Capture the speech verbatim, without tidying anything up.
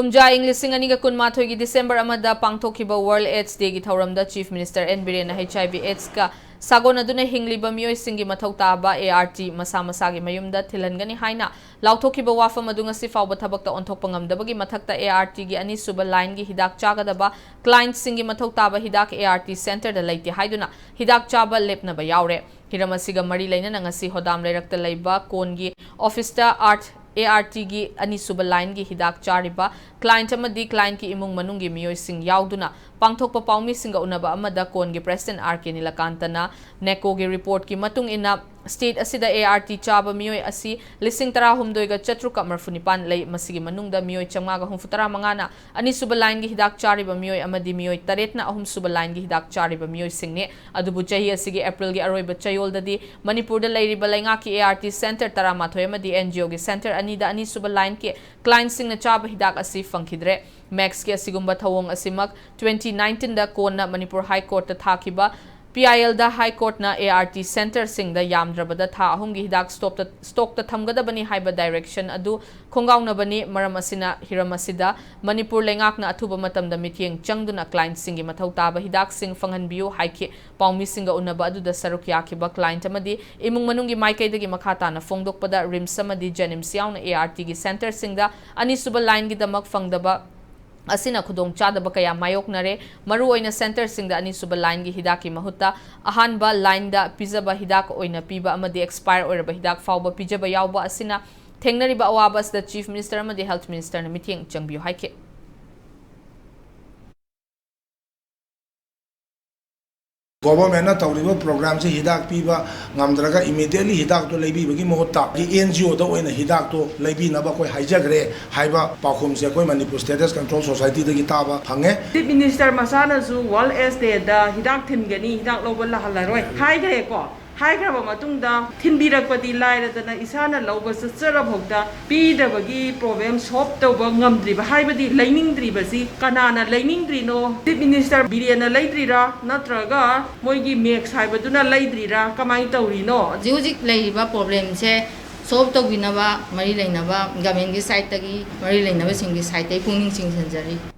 ꯀꯨꯝꯖꯥ ꯏꯪ ꯂꯤꯁꯤꯡ ꯑꯅꯤꯒ ꯀꯨꯟꯃꯥꯊꯣꯏꯒꯤ ꯗꯤꯁꯦꯝꯕꯔ ꯑꯃꯗ ꯄꯥꯡꯊꯣꯛꯈꯤꯕ World AIDS Dayꯒꯤ ꯊꯧꯔꯝꯗ Chief Minister ꯑꯦꯟ ꯕꯤꯔꯦꯟꯅ HIV AIDSꯀ ꯁꯥꯒꯣꯟꯅꯗꯨꯅ ꯍꯤꯡꯂꯤꯕ ꯃꯤꯑꯣꯏꯁꯤꯡꯒꯤ ꯃꯊꯧ ꯇꯥꯕ ART ꯃꯁꯥ ꯃꯁꯥꯒꯤ ꯃꯌꯨꯝꯗ ꯊꯤꯜꯍꯟꯒꯅꯤ ꯍꯥꯏꯅ ꯂꯥꯎꯊꯣꯛꯈꯤꯕ ꯋꯥꯐꯝ ꯑꯗꯨ ꯉꯁꯤ ꯐꯥꯎꯕ ꯊꯕꯛꯇ ꯑꯣꯟꯊꯣꯛꯄ ꯉꯝꯗꯕꯒꯤ ꯃꯊꯛꯇ ARTꯒꯤ ꯑꯅꯤꯁꯨꯕ lineꯒꯤ ꯍꯤꯗꯥꯛ ꯆꯥꯒꯗꯕ clientꯁꯤꯡꯒꯤ ꯃꯊꯧ ꯇꯥꯕ ꯍꯤꯗꯥꯛ ART centreꯗ ꯂꯩꯇꯦ ꯍꯥꯏꯗꯨꯅ ꯍꯤꯗꯥꯛ ꯆꯥꯕ ꯂꯦꯞꯅꯕ ꯌꯥꯎꯔꯦ꯫ ꯍꯤꯔꯝ ꯑꯁꯤꯒ ꯃꯔꯤ ꯂꯩꯅꯅ ꯉꯁꯤ ꯍꯣꯗꯥꯝ ꯂꯩꯔꯛꯇ ꯂꯩꯕ ꯀꯣꯟꯒꯤ officeꯇ ART ARTꯒꯤ ꯑꯅꯤꯁꯨꯕ lineꯒꯤ ꯍꯤꯗꯥꯛ ꯆꯥꯔꯤꯕ client ꯑꯃꯗꯤ clientꯀꯤ ꯏꯃꯨꯡ ꯃꯅꯨꯡꯒꯤ ꯃꯤꯑꯣꯏꯁꯤꯡ ꯌꯥꯎꯗꯨꯅ ꯄꯥꯡꯊꯣꯛꯄ ꯄꯥꯎꯃꯤꯁꯤꯡꯒ ꯎꯅꯕ ꯑꯃꯗ ꯀꯣꯟꯒꯤ president R K ꯅꯤꯂꯀꯥꯟꯇꯅ NACOꯒꯤ reportꯀꯤ ꯃꯇꯨꯡ ꯏꯟꯅ state ꯑꯁꯤꯗ ART ꯆꯥꯕ ꯃꯤꯑꯣꯏ ꯑꯁꯤ ꯂꯤꯁꯤꯡ ꯇꯔꯥꯍꯨꯝꯗꯣꯏꯒ ꯆꯥꯇ꯭ꯔꯨꯛꯀ ꯃꯔꯐꯨ ꯅꯤꯄꯥꯟ ꯂꯩ꯫ ꯃꯁꯤꯒꯤ ꯃꯅꯨꯡꯗ ꯃꯤꯑꯣꯏ ꯆꯥꯝꯃꯉꯥꯒ ꯍꯨꯝꯐꯨꯇꯔꯥ ꯃꯉꯥꯅ ꯑꯅꯤꯁꯨꯕ lineꯒꯤ ꯍꯤꯗꯥꯛ ꯆꯥꯔꯤꯕ ꯃꯤꯑꯣꯏ ꯑꯃꯗꯤ ꯃꯤꯑꯣꯏ ꯇꯔꯦꯠꯅ ꯑꯍꯨꯝꯁꯨꯕ lineꯒꯤ ꯍꯤꯗꯥꯛ ꯆꯥꯔꯤꯕ ꯃꯤꯑꯣꯏꯁꯤꯡꯅꯤ꯫ ꯑꯗꯨꯕꯨ ꯆꯍꯤ ꯑꯁꯤꯒꯤ Aprilꯒꯤ ꯑꯔꯣꯏꯕ ꯆꯌꯣꯜꯗꯗꯤ ꯃꯅꯤꯄꯨꯔꯗ ꯂꯩꯔꯤꯕ ꯂꯩꯉꯥꯛꯀꯤ ART centre ꯇꯔꯥꯃꯥꯊꯣꯏ ꯑꯃꯗꯤ NGOꯒꯤ centre ꯑꯅꯤꯗ ꯑꯅꯤꯁꯨꯕ lineꯒꯤ clientꯁꯤꯡꯅ ꯆꯥꯕ ꯍꯤꯗꯥꯛ ꯑꯁꯤ ꯐꯪꯈꯤꯗ꯭ꯔꯦ꯫ ꯃꯦꯛꯁꯀꯤ ꯑꯁꯤꯒꯨꯝꯕ ꯊꯧꯑꯣꯡ ꯑꯁꯤꯃꯛ twenty nineteenꯗ ꯀꯣꯟꯅ ꯃꯅꯤꯄꯨꯔ High Courtꯇ ꯊꯥꯈꯤꯕ PILꯗ High Courtꯅ ART centreꯁꯤꯡꯗ ꯌꯥꯝꯗ꯭ꯔꯕꯗ ꯊꯥ ꯑꯍꯨꯝꯒꯤ ꯍꯤꯗꯥꯛ stockꯇ stockꯇ ꯊꯝꯒꯗꯕꯅꯤ ꯍꯥꯏꯕ direction ꯑꯗꯨ ꯈꯣꯡꯒꯥꯎꯅꯕꯅꯤ꯫ ꯃꯔꯝ ꯑꯁꯤꯅ ꯍꯤꯔꯝ ꯑꯁꯤꯗ ꯃꯅꯤꯄꯨꯔ ꯂꯩꯉꯥꯛꯅ ꯑꯊꯨꯕ ꯃꯇꯝꯗ ꯃꯤꯠꯌꯦꯡ ꯆꯪꯗꯨꯅ clientꯁꯤꯡꯒꯤ ꯃꯊꯧ ꯇꯥꯕ ꯍꯤꯗꯥꯛꯁꯤꯡ ꯐꯪꯍꯟꯕꯤꯌꯨ ꯍꯥꯏꯈꯤ꯫ ꯄꯥꯎꯃꯤꯁꯤꯡꯒ ꯎꯅꯕ ꯑꯗꯨꯗ ꯁꯔꯨꯛ ꯌꯥꯈꯤꯕ client ꯑꯃꯗꯤ ꯏꯃꯨꯡ ꯃꯅꯨꯡꯒꯤ ꯃꯥꯏꯀꯩꯗꯒꯤ ꯃꯈꯥ ꯇꯥꯅ ꯐꯣꯡꯗꯣꯛꯄꯗ RIMS ꯑꯃꯗꯤ JNIMS ꯌꯥꯎꯅ ARTꯒꯤ centreꯁꯤꯡꯗ ꯑꯅꯤꯁꯨꯕ lineꯒꯤꯗꯃꯛ ꯐꯪꯗꯕ ꯑꯁꯤꯅ ꯈꯨꯗꯣꯡꯆꯥꯗꯕ ꯀꯌꯥ ꯃꯥꯌꯣꯛꯅꯔꯦ꯫ ꯃꯔꯨꯑꯣꯏꯅ centreꯁꯤꯡꯗ ꯑꯅꯤꯁꯨꯕ lineꯒꯤ ꯍꯤꯗꯥꯛꯀꯤ ꯃꯍꯨꯠꯇ ꯑꯍꯥꯟꯕ lineꯗ ꯄꯤꯖꯕ ꯍꯤꯗꯥꯛ ꯑꯣꯏꯅ ꯄꯤꯕ ꯑꯃꯗꯤ expire ꯑꯣꯏꯔꯕ ꯍꯤꯗꯥꯛ ꯐꯥꯎꯕ ꯄꯤꯖꯕ ꯌꯥꯎꯕ ꯑꯁꯤꯅ ꯊꯦꯡꯅꯔꯤꯕ ꯑꯋꯥꯕ ꯑꯁꯤꯗ Chief Minister ꯑꯃꯗꯤ Health Ministerꯅ ꯃꯤꯠꯌꯦꯡ ꯆꯪꯕꯤꯌꯨ ꯍꯥꯏꯈꯤ꯫ Governmentꯅ ꯇꯧꯔꯤꯕ programꯁꯦ ꯍꯤꯗꯥꯛ ꯄꯤꯕ ꯉꯝꯗ꯭ꯔꯒ immediately ꯍꯤꯗꯥꯛꯇꯣ ꯂꯩꯕꯤꯕꯒꯤ ꯃꯍꯨꯠꯇ NGOꯗ ꯑꯣꯏꯅ ꯍꯤꯗꯥꯛꯇꯣ ꯂꯩꯕꯤꯅꯕ ꯑꯩꯈꯣꯏ ꯍꯥꯏꯖꯈ꯭ꯔꯦ ꯍꯥꯏꯕ ꯄꯥꯎꯈꯨꯝꯁꯦ ꯑꯩꯈꯣꯏ ꯃꯅꯤꯄꯨꯔ Status Control Societyꯗꯒꯤ ꯇꯥꯕ ꯐꯪꯉꯦ꯫ Chief Minister ꯃꯁꯥꯅꯁꯨ World AIDS Dayꯗ ꯍꯤꯗꯥꯛ ꯊꯤꯟꯒꯅꯤ, ꯍꯤꯗꯥꯛ ꯂꯧꯕ ꯂꯥꯛꯍꯜꯂꯔꯣꯏ ꯍꯥꯏꯈ꯭ꯔꯦꯀꯣ꯫ ꯍꯥꯏꯈ꯭ꯔꯕ ꯃꯇꯨꯡꯗ ꯊꯤꯟꯕꯤꯔꯛꯄꯗꯤ ꯂꯥꯏꯔꯗꯅ ꯏꯁꯥꯅ ꯂꯧꯕ ꯆꯠꯆꯔꯐꯥꯎꯗ ꯄꯤꯗꯕꯒꯤ problem solve ꯇꯧꯕ ꯉꯝꯗ꯭ꯔꯤꯕ ꯍꯥꯏꯕꯗꯤ ꯂꯩꯅꯤꯡꯗ꯭ꯔꯤꯕꯁꯤ ꯀꯅꯥꯅ ꯂꯩꯅꯤꯡꯗ꯭ꯔꯤꯅꯣ? Chief Minister ꯕꯤꯔꯦꯟꯅ ꯂꯩꯗ꯭ꯔꯤꯔꯥ ꯅꯠꯇ꯭ꯔꯒ ꯃꯣꯏꯒꯤ ꯃꯦꯛꯁ ꯍꯥꯏꯕꯗꯨꯅ ꯂꯩꯗ꯭ꯔꯤꯔꯥ ꯀꯃꯥꯏꯅ ꯇꯧꯔꯤꯅꯣ? ꯍꯧꯖꯤꯛ ꯍꯧꯖꯤꯛ ꯂꯩꯔꯤꯕ problemꯁꯦ ꯁꯣꯜꯕ ꯇꯧꯕꯤꯅꯕ ꯃꯔꯤ ꯂꯩꯅꯕ ꯒꯃꯦꯟꯒꯤ ꯁꯥꯏꯠꯇꯒꯤ, ꯃꯔꯤ ꯂꯩꯅꯕꯁꯤꯡꯒꯤ ꯁꯥꯏꯠꯇꯒꯤ ꯄꯨꯛꯅꯤꯡ ꯆꯤꯡꯁꯤꯟꯖꯔꯤ꯫